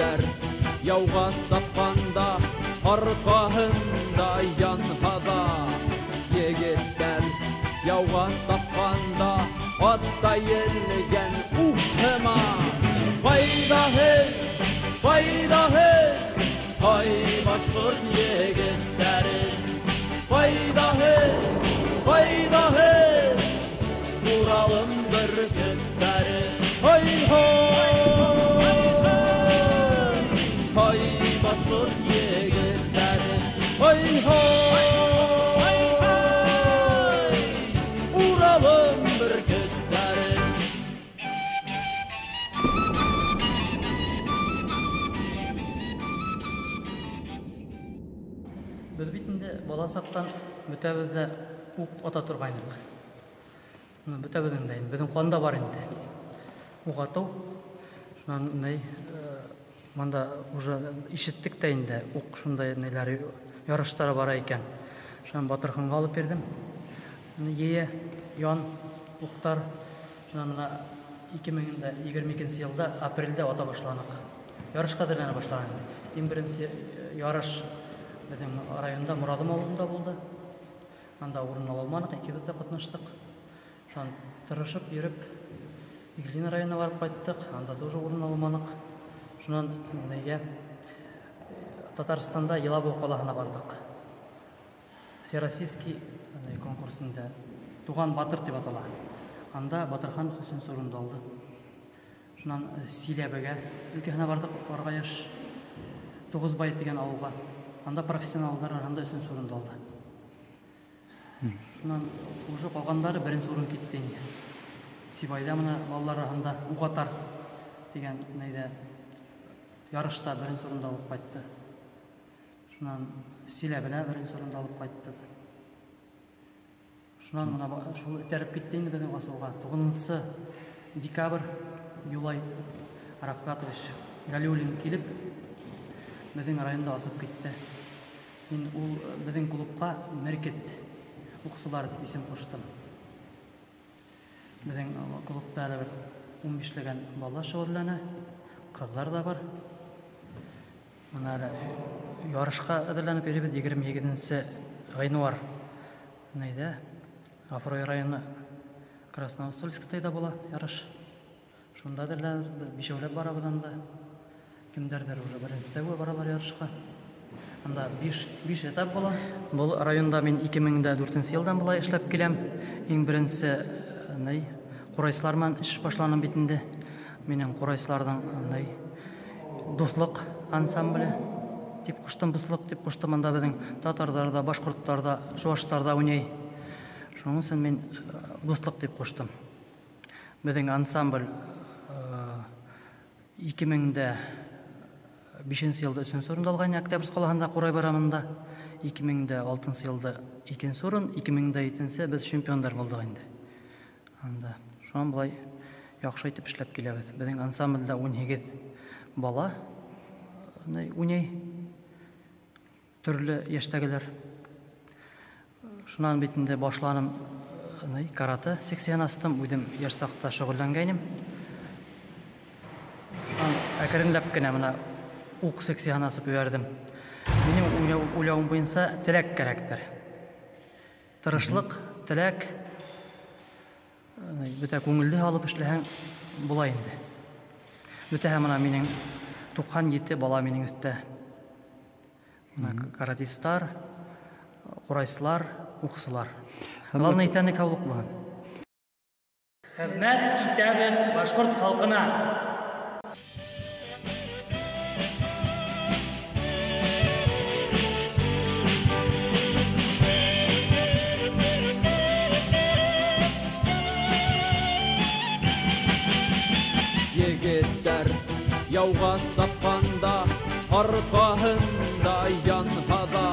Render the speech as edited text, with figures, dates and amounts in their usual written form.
Егеттәр яуға сапҡанда, арҡаһында янһа ҙа. Егеттәр яуға сапҡанда, атта елгән уҡ һымаҡ. Ҡайҙа һеҙ, ҡайҙа һеҙ, һай башҡорт егеттәре? Ҡайҙа һеҙ, ҡайҙа һеҙ, Уралым бөркөттәре? Һай-һай, һай башҡорт егеттәре, һай-һай, Уралым бөркөттәре. Беҙ бит инде бала саҡтан бөтәбеҙ ҙә уҡ ата торғайныҡ. Бөтәбеҙҙең дә инде, беҙҙең ҡанда бар инде уҡ атыу. Шунан ни, мында уже ишеттек тә инде, уҡ шундай ниләр ярыштары бара икән. Шунан Батырханға алып бирҙем. Йәйә, ян, уҡтар. Шунан бына 2022 йылда апрелдә ата башланыҡ. Ярышҡа әҙерләнә башланыҡ. Иң беренсе ярыш беҙҙең районда Мораҙым ауылында булды. Анда урын ала алманыҡ, икебеҙ ҙә ҡатнаштыҡ. Шунан тырышып йөрөп Иглин районына барып ҡайттыҡ, анда тоже урын алманыҡ. Шунан нигә Татарстанда Елабуға ҡалаһына барҙыҡ. Всероссийский конкурсында Туған батыр тип атала. Анда Батырхан өсөнсө урынды алды. Шунан Силәбегә өлкәһенә барҙыҡ, Арғаяш Туғыҙбай тигән ауылға. Анда профессионалдар араһында өсөнсө урынды алды. Шунан уже ҡалғандары беренсе урын китте инде. Сибайҙа мына балалар араһында Уғатар тигән нейҙә ярышта беренсе урынды алып ҡайтты. Шунан Силәбелә беренсе урынды алып ҡайтты. Шунан мына шул этәреп китте инде беҙҙең асыуға. 9 декабрь Юлай Рафкатович Галиуллин килеп беҙҙең районда асып китте. Мин ул беҙҙең клубҡа Меркет уҡсылары тип исем ҡуштым. Беҙҙең клубта әле бер 15-ләгән бала шөғөлләнә, ҡыҙҙар ҙа бар. Мына әле ярышҡа әҙерләнеп йөрөйбөҙ. 27 ғинуар нейҙә Ғафури районы Красноусольскийҙа була ярыш. Шунда әҙерләнәбеҙ, беҙ бишәүләп барабыҙ анда. Кемдәрҙер уже беренсе тәүгә баралар ярышҡа. Анда биш этап була. Был районда мин 2004 йылдан былай эшләп киләм. Иң беренсе ней ҡурайсылар менән эш башланым бит инде. Минең ҡурайсыларҙың ней дуҫлыҡ ансамбле тип ҡуштым, дуҫлыҡ тип ҡуштым. Анда беҙҙең татарҙар ҙа, башҡорттар ҙа, чуаштар ҙа уйнай. Шуның өсөн мин дуҫлыҡ тип ҡуштым. Беҙҙең ансамбль 2005 йылда өсөнсө урынды алған Октябрьск ҡалаһында ҡурай байрамында. 2006 йылда икенсе урын, 2007 беҙ чемпиондар булдыҡ инде. Анда шунан былай яҡшы итеп эшләп киләбеҙ. Беҙҙең ансамблдә 18 бала уйнай, төрлө йәштәгеләр. Шунан бит инде башланым карате секцияһын астым, үҙем йәш саҡта шөғөлләнгәйнем. Шунан әкренләп кенә мына уҡ секцияһын асып ебәрҙем. Минең уйлауым буйынса теләк кәрәктер. Тырышлыҡ, теләк, бөтә күңелде алып эшләһәң була инде. Бөтәһе мына минең 97 бала минең өҫтә. Мына каратисттар, ҡурайсылар, уҡсылар. Главное, иҫәнлек һаулыҡ булһын. Хеҙмәт итәбеҙ башҡорт халҡына. Егеттәр яуға сапҡанда, арҡаһында янһа ҙа.